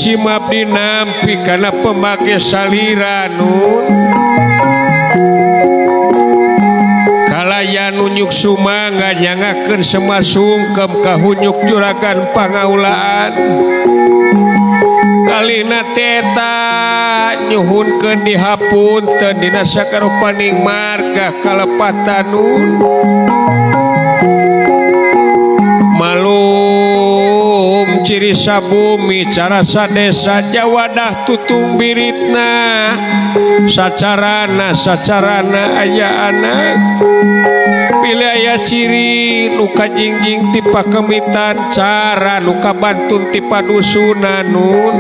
Bisi mabdi nampi kana pemake salira nun. Kalaya nunyuk sumangga nyangakeun semasungkem kahunyuk juragan pangaulaan. Kalina teta nyuhunkeun dihapunten dina sakarupaning marga kalepatan nun. Malum ciri sabumi cara sadesa jawadah tutung biritna sacarana sacarana aya anak pilih aya ciri nu kajingjing ti pakemitan cara nu kabantun ti padusunan nun.